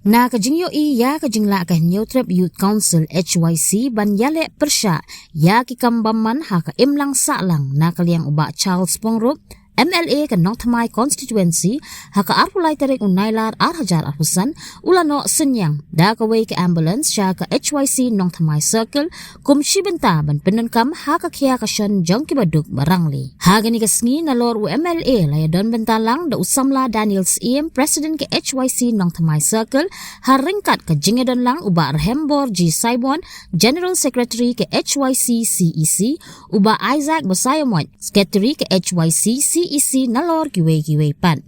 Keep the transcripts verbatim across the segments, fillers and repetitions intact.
Na ka jingïohi ïa ka jinglah ka Hynñiewtrep Youth Council, H Y C, ban ïaleh pyrshah ïa ki kam bymman ha ka imlang sahlang, na ka liang u Bah Charles Pyngrope, M L A ka Nongthymmai Constituency, ha ka arphew lai tarik u Nailar ar hajar arphew san, u la noh synñiang da kawei ka ambulance sha ka H Y C Nongthymmai Circle, kum shi bynta ban pyndonkam ha ka khia ka shon jong ki baduk barangli. Ha kane ka sngi, nalor u M L A la ïadon bynta lang da u samla Daniel Syiem, President ka H Y C Nongthymmai Circle, ha ryngkat ka jingïadon lang u Bah Rhembor G Saibon, General Secretary ka H Y C C E C, u Bah Isaac Basaiawmoit, Secretary ka H Y C C E C, nalor kiwei kiwei pat.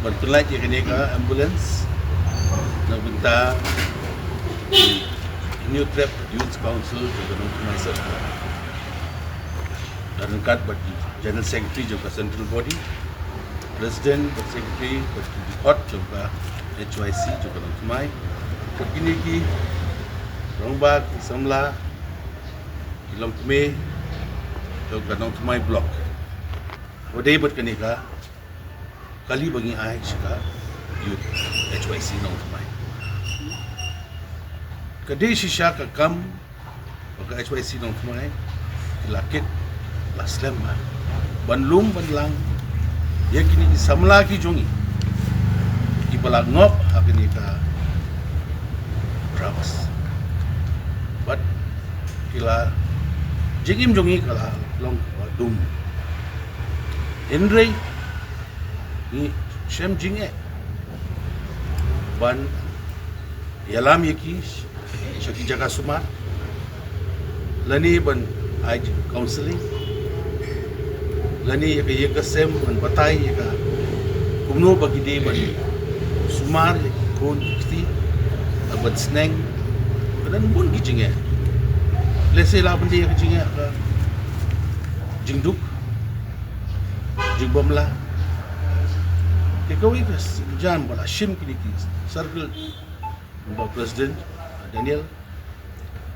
Ban pynlait ïa kane ka ambulance na bynta Hynñiewtrep Youth Council jong ka Nongthymmai Circle. Ryngkat bad General Secretary jong ka Central Body, President bad Secretary bad ki dkhot jong ka H Y C jong ka Nongthymmai. Bad kine ki rangbah, ki samla, ki longkmie jong ka Nongthymmai Block. Wat dei bad kane ka kali ba ngi ai sha ka youth H Y C Nongthymmai. Ka dei shisha ka kam ba ka H Y C Nongthymmai ki la kit la slem ba ban lum ban lang ïa kine ki samla ki jong ngi kiba la ngop ha kane ka dramas. Bad ki la, jingim jong ngi ka la long kaba dum. Hynrei ngi shem jingeh ban ïalam ïa ki sha ki jaka sumar, lane ban ai counseling, lane ïa ka, ïa ka sem ban batai ïa ka kumno ba ki dei ban sumar ïa ki khun ki kti, ban sneng, ka don bun ki jingeh. Lehse la ban dei ïa ka jingeh ka jingduk, jingbymlah. Te kawei ka sienjam ba la shim kine ki circle, ba President Daniel,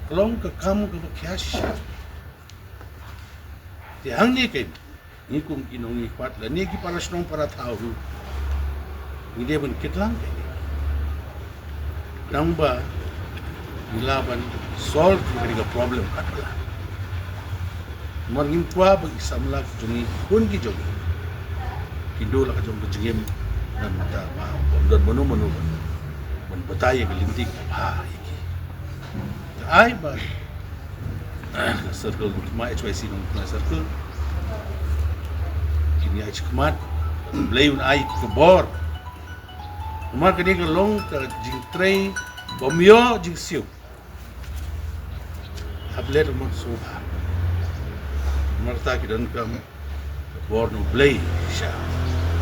ka long ka kam kaba khia shisha. Te hangne kein ngi kum ki nongmihkhmat lane ki para shnong para thaw ruh ngi dei ban kit lang kein. Tang ba ngi lah ban solve ïa kane ka problem katba lah. Namar ngim kwah ba ki samla ki jong ngi, ki khun ki jong ngi, kin duh la ka jong ka jingim na bynta ba ym don mano mano ban, ban batai ïa ka lynti kaba bha ïa ki. Te ai ba ka circle Nongthymmai, H Y C Nongthymmai Circle, kin ïa ai shakhmat, Blei un ai ka bor. Namar kane ka long ka jingtrei bym ïoh jingsiew. Hap leit mon sngewbha. Namar kata ki donkam bor na U Blei shisha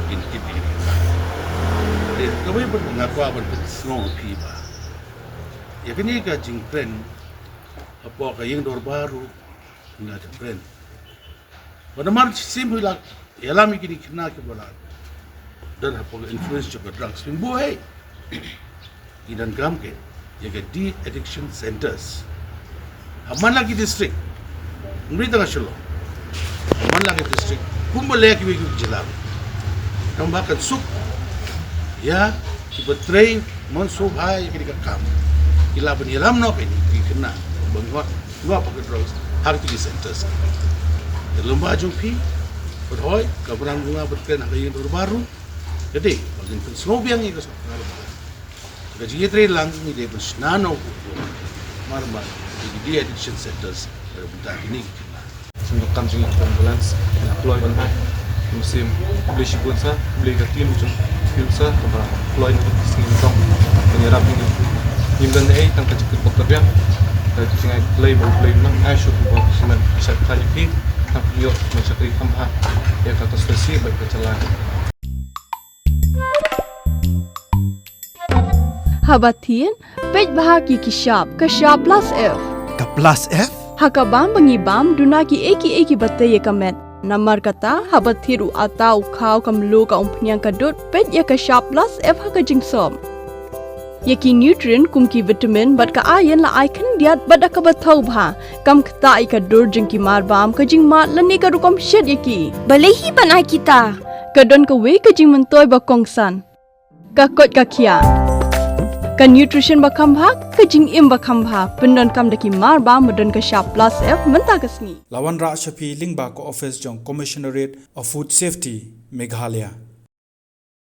kin kit ïa kane. Te kawei pat nga kwah ban pynsngew ïa phi ba ïa kane ka jingkren hapoh ka ïing dorbar ruh ngi la dang kren. Ba namar shisien phi la ïalam ïa kine ki khynnah kiba la don hapoh ka influence jong ka drugs, phin buh hei. Ngi donkam kein ïa ka de-addiction centers ha man la ki district. Ym dei tang ha Shillong, ha man la ki district, kumba leh kiwei kiwei ki jylla. Tang ba kan suk ïa kiba trei mon sngewbha ïa kane ka kam, ki lah ban ïalam noh ïa kine ki khynnah ba ngop, ngop ha ka drugs ha kito ki centers. Te lem bad jong phi, bad hoi, ka Balang Bungah bad kren ha ka ïing dorbar ruh, ka dei ba ngin pynsngew biang ïa ka sorkar ba ka jingïatreilang ngi dei ban shna noh, namar ba ki de-addiction centers ka dei bynta kine ki khynnah. Sngewbha kam jingïaid ambulance, ngi la kloi ban ai mynsiem khublei shibun sa, khublei ka team jong Phil sa kaba kloi na ka sngi nyngkong ban ïarap ïa ngi. Ngim don ei tang ka jingkyrpad tyrbiang, ka jingai khublei ba U Blei un nang ai shuh ba u smen ka shakri ïa phi, tang phi ïoh ban shakri kham bha ïa ka constituency bad ka jylla. Haba thied, peit bha ki ki shap, ka shap plus F. Ka plus F? Ha ka bam ba ngi bam, duna kiei kiei kiba tei ïa ka met. Namar kata, haba thied u ata, u khaw, ka mluh, ka umphniang, ka dud, peit ïa ka Sharp Plus F ha ka jingsop. Ïa ki nutrient kum ki vitamin bad ka iron la ai khyndiat bad da kaba thaw bha. Kam ktah ïa ka dur jong ki marbam, ka jingmad lane ka rukom shet ïa ki. Balei hi ban ai kita? Ka don kawei ka jingmyntoi ba kongsan. Ka koit ka khiah. Ka nutrition ba kham bha, ka jingim ba kham bha. Pyndonkam da ki marbam ba don ka Sharp Plus F mynta ka sngi. La wanrah sha phi lyngba ka office jong Commissionerate of Food Safety, Meghalaya.